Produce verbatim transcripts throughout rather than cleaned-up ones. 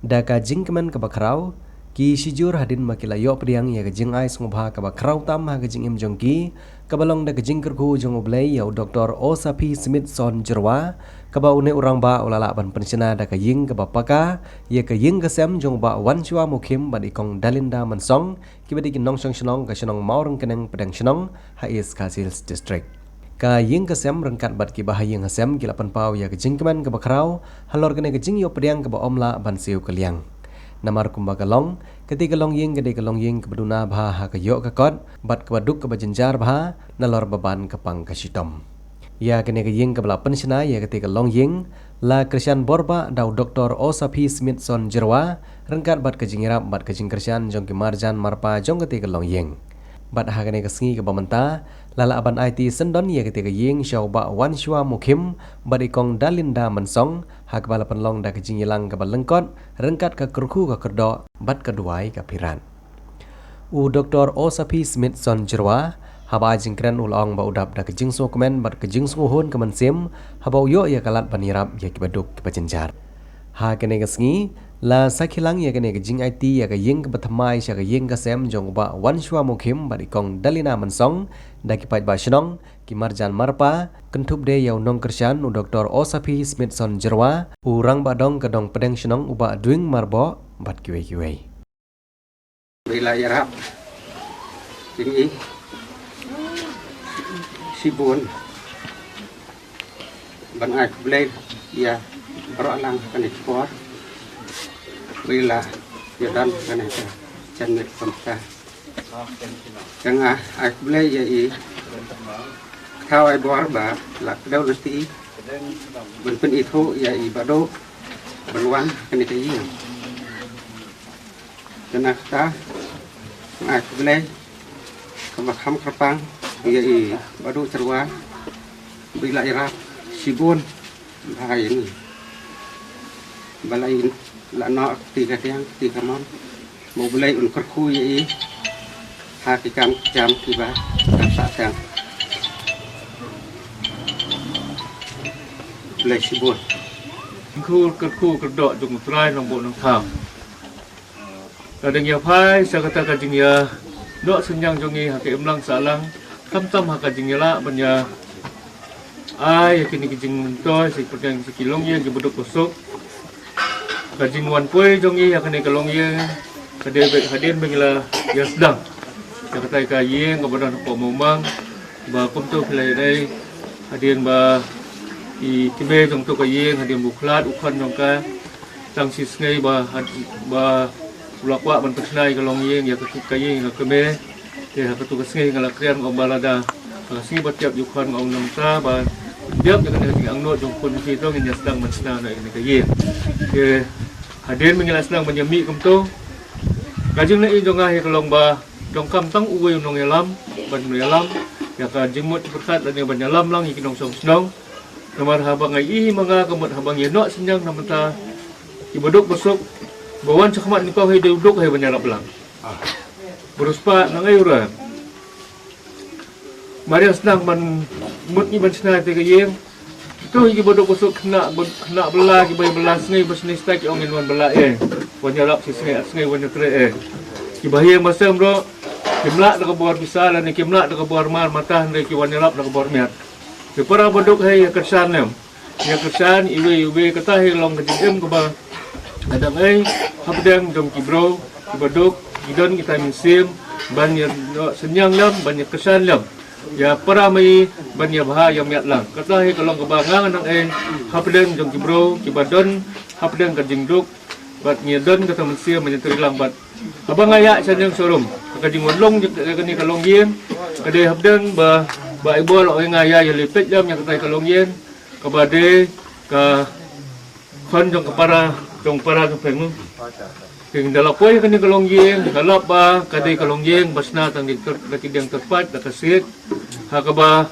Da ka jingkmen kaba khraw, ki shijur hadien ba ki la ïoh pdiang ïa ka jingai sngewbha kaba khraw tam ha ka jingim jong ki, kaba long da ka jingkyrkhu jong U Blei ïa u Doktor Osaphi Smithson Jyrwa, kaba une u rangbah u la lah ban pynshna da ka ïing kaba paka ïa ka ïing ka sem jong u Bah Wanshwa Mukhim bad i Kong Dalinda Mansong, kiba dei ki nongshong shnong ka shnong Mawryngkneng Pdeng Shnong ha East Khasi Hills District. Ka ïing ka sem ryngkat bad ki bahaïing hasem ki la pynpaw ïa ka jingkmen kaba khraw halor kane ka jingïoh pdiang kaba ym lah ban siew kylliang. Namar kumba ka long, kata ka longïing ka dei ka longïing kaba duna bha ha ka ïoh ka kot bad kaba duk kaba jynjar bha nalor ba ban ka pang ka shitom. Ïa kane ka ïing kaba la pynshna ïa kata ka longïing, la kyrshan bor bah da u Doktor Osaphi Smithson Jyrwa, ryngkat bad ka jingïarap bad ka jingkyrshan jong ki marjan marpa jong kata ka longïing. Bad ha kane ka sngi kaba mynta, la lah ban aiti syndon ïa kata ka ïing sha u Bah Wanshwa Mukhim bad i Kong Dalinda Mansong, ha kaba la pynlong da ka jingïalang kaba lyngkot ryngkat ka kyrkhu ka kyrdoh bad ka duwai ka phirat. U Doktor Osaphi Smithson Jyrwa, haba ai jingkren u la ong ba u dap da ka jingsngewkmen bad ka jingsngewhun ka mynsiem, haba u ïoh ïa ka lad ban ïarap ïa kiba duk kiba jynjar. Ha kane ka sngi, la sakhi lang ïa kane ka jingaiti ïa ka ïing kaba thymmai sha ka ïing ka sem jong u Bah Wanshwa Mukhim bad i Kong Dalinda Mansong, da ki paidbah shnong, ki marjan marpa, kynthup de ïa u nongkyrshan u Doktor Osaphi Smithson Jyrwa, u rangbah dong ka dong Pdeng Shnong u Bah Dwing Marboh, bad kiwei kiwei. Ba i la ïarap ïa ngi shibun ban ai khublei ïa baroh lang ha kane ka por. Ba i la ïadon ha kane ka janmiet kumta. Te nga ai khublei ïa i, thaw ai bor ba la kdew lynti ban pynithuh ïa i Bah Duk ban wan ha kane ka ïing. Te na kata nga ai khublei kaba kham kyrpang ïa i Bah Duk Jyrwa ba i la ïarap shibun bha ïa ngi. Ba la i la noh kti ka diang kti ka mon, ba U Blei un kyrkhu ïa i ha ki kam ki jam kiba dang sahteng. Khublei shibun. Kyrkhu kyrkhu kyrdoh jong U Trai Nongbuh Nongthaw. Ka dang ïa phai sha kata ka jingïa noh synñiang jong ngi ha ka imlang sahlang, khamtam ha ka jingïalah ban ïa ai ïa kine ki jingmyntoi sha ki pyrshang sha ki longïing kiba duk ba suk. Ka jingwan poi jong ngi ïa kane ka longïing ka dei beit hadien ba ngi la ïa sdang ïa kata ka ïing kaba don hapoh Mawmang, ba kumto phi la ïa dei hadien ba i kmie jong to ka ïing, hadien ba u khlad u khon jong ka, tang shi sngi ba, ba u la kwah ban pynshna ïa ka longïing ïa ka, ka ïing ïa ka kmie. Te ha katu ka sngi nga la kren nga ong ba lada ha ka sngi ba tiap ïa u khon nga ong nangta ba tiap ïa kane ka jingangnud jong u khun jong phi to ngin ïa sdang ban shna noh ïa kane ka ïing. Te hadien ba ngi la sdang ban ïa mih kumto, ka jingïaid jong nga hi ka long ba donkam tang uwei u nongïalam ban ïalam ïa ka jingmut jingpyrkhat lane ban ïalam lang ïa ki nongshong shnong. Namar haba nga ïohi ma nga ka mut haba ngi ïa noh synñiang na bynta kiba duk ba suk, ba wan shakhmat nyngkong hi dei u duk hi ban ïarap lang. Ba riewspah nang ei u rem. Mar ïa sdang ban mut ngi ban shna ïa ka ïing. To hi kiba duk ba suk khynnah, khynnah bylla, kiba ïa bylla sngi ba shini stad ki ong ngin wan bylla eh. Wan ïarap shi sngi ar sngi wan ïatrei eh. Kiba ïing ba sem ruh kim lah da ka bor pisa lane kim lah da ka bor mar matah, hynrei ki wan ïarap da ka bor miat. Ki para ba duk hi ïa kyrshan lem. Ïa kyrshan iwei iwei, kata hi long ka jingim kaba ka dang ei hapdeng jong ki briew kiba duk, ki don kita mynsiem ban ïa noh synñiang lem, ban ïa kyrshan lem ïa para mei, ban ïa bha ïa miat lang. Kata hi ka long kaba nga nga dang ei hapdeng jong ki briew kiba don hapdeng ka jingduk, bad ngi don kata mynsiem ban ïatrei lang. Bad haba nga ïaid shane shane sharum ha ka jingwan long ïa kane ka longïing, ka dei hapdeng ba, ba i bor la ong ïa nga ïa, ïa leit peit lem ïa kata ka longïing kaba dei ka khon jong ka para, jong para jong peng. Te ngi da la poi ha kane ka longïing, nga lap ba ka dei ka longïing ba shna tang da ki dieng tyrpait da ka siej. Ha kaba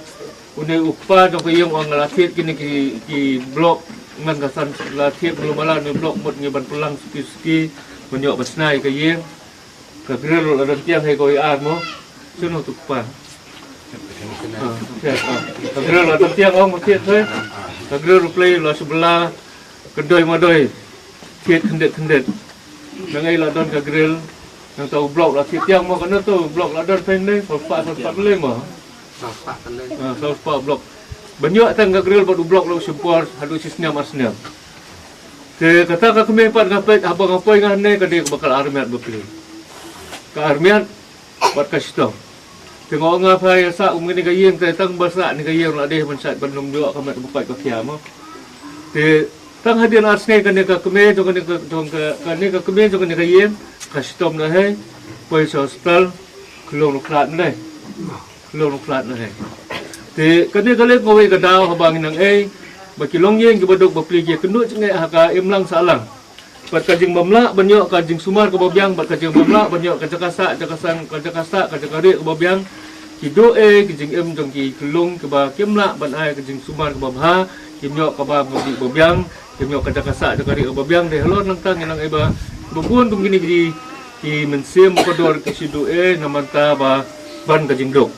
une u kpa jong ka ïing u ong nga la thied kine ki, ki blok, ngan ka san la thied mulu mala ne blok mut ngi ban pynlang suki suki ban ïoh ban shna ïa ka ïing. Ka grill ruh la don tiang hi kawei ar mo. Shuno tu kpa. Ah, okay, ah. Ka grill la don tiang ong mo thied hi. Ka grill ruh plei la shu bylla, ka doi ma doi thied khyndiat khyndiat. Nang ei la don ka grill. Nang tau block la ki tiang mo, kane tu block la don pen ne, saw spah, saw spah le mo. Saw spah le. Ah, saw spah block. Ban ïoh tang ka grill bad u block la u shim por haduh shi snem ar snem. Te kata ka kmie pat nga peit haba nga poi nga ne ka dei kaba ka la armiat bapli. Ka armiat bad ka shitom. Te nga ong nga pha ïa sah kum kane ka ïing te tang ba sah ne ka ïing la dei ban sah ban nym ïoh ka met ba koit ba khia mo. Te tang hadien ar sngi kane ka kmie jong kane ka jong ka kane ka kmie jong kane ka ïing ka shitom na hei poi sha hospital. Khlong ruh khlad na hei. Khlong ruh khlad na hei. Te kane ka leh nga wei ka daw haba ngi nang ei ba ki longïing kiba duk bapli ki kynduh jingeh ha ka imlang sahlang. Bad ka jingbymlah ban ïoh ka jingsumar kaba biang, bad ka jingbymlah ban ïoh ka jaka sah, jaka sang, ka jaka sah, ka jaka rieh kaba biang. Ki duh ei ki jingim jong ki khyllung kiba kim lah ban ai ka jingsumar kaba bha, kim ïoh kaba bha kaba biang, kim ïoh ka jaka sah, jaka rieh kaba biang. Dei halor nangta ngi nang ei ba ba bun kum kine ki, ki mynsiem ba kordor ki shu duh ei namar ta ba ban ka jingduk.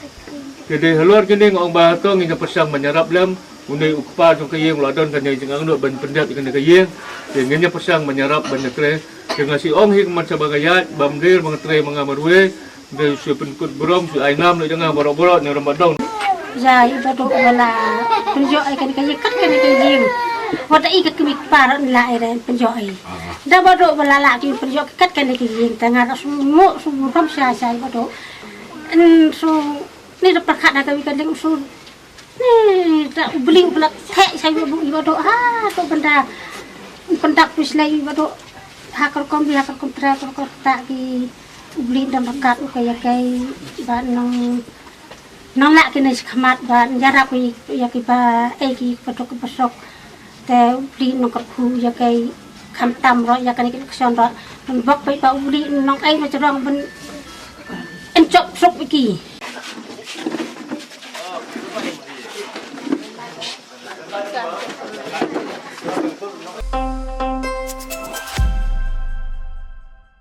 Te dei halor kine nga ong ba to ngin ïa pyrshang ban ïarap lem. Une u kpa jong ka ïing u la don kane ka jingangnud ban pyndep ïa kane ka ïing. Te ngin ïa pyrshang ban ïarap ban ïakren. Te nga shu ong hi kumne shaba nga ïaid ba mdei ba nga trei ma nga marwei. Dei shu pynkut burom shu ai nam leh jong nga baroh baroh ne ram ba dong. Ïa i Baduh ba la pynjot ïa kane ka ïing, kat kane ka ïing. Wat da i ka kmie kpa ruh la i re pynjot ïa. Da Baduh ba la lah ki pynjot kat kane ka ïing. Te nga ruh shu nguh shu burom sha sha i Baduh. Yn shu ni da pyrkhat da ka wi ka ding shu Ni da u bli u bla theh sa ïa u i Baduh ha to bynta. Pyndak pis lai i Baduh ha ka rukom bi ha ka rukom tra ka rukom ta ki u bli dang rakat u ka ïa kai ba nong nong lah kine shi khmat ba ïarap ki ïa ki ba ei ki Baduh ki ba sok. Te u bli nong kyrkhu ïa kai kham tam ro ïa kane ki election ro. Nong bok pei ba u bli nong ei na jrong ban en chop sok ki.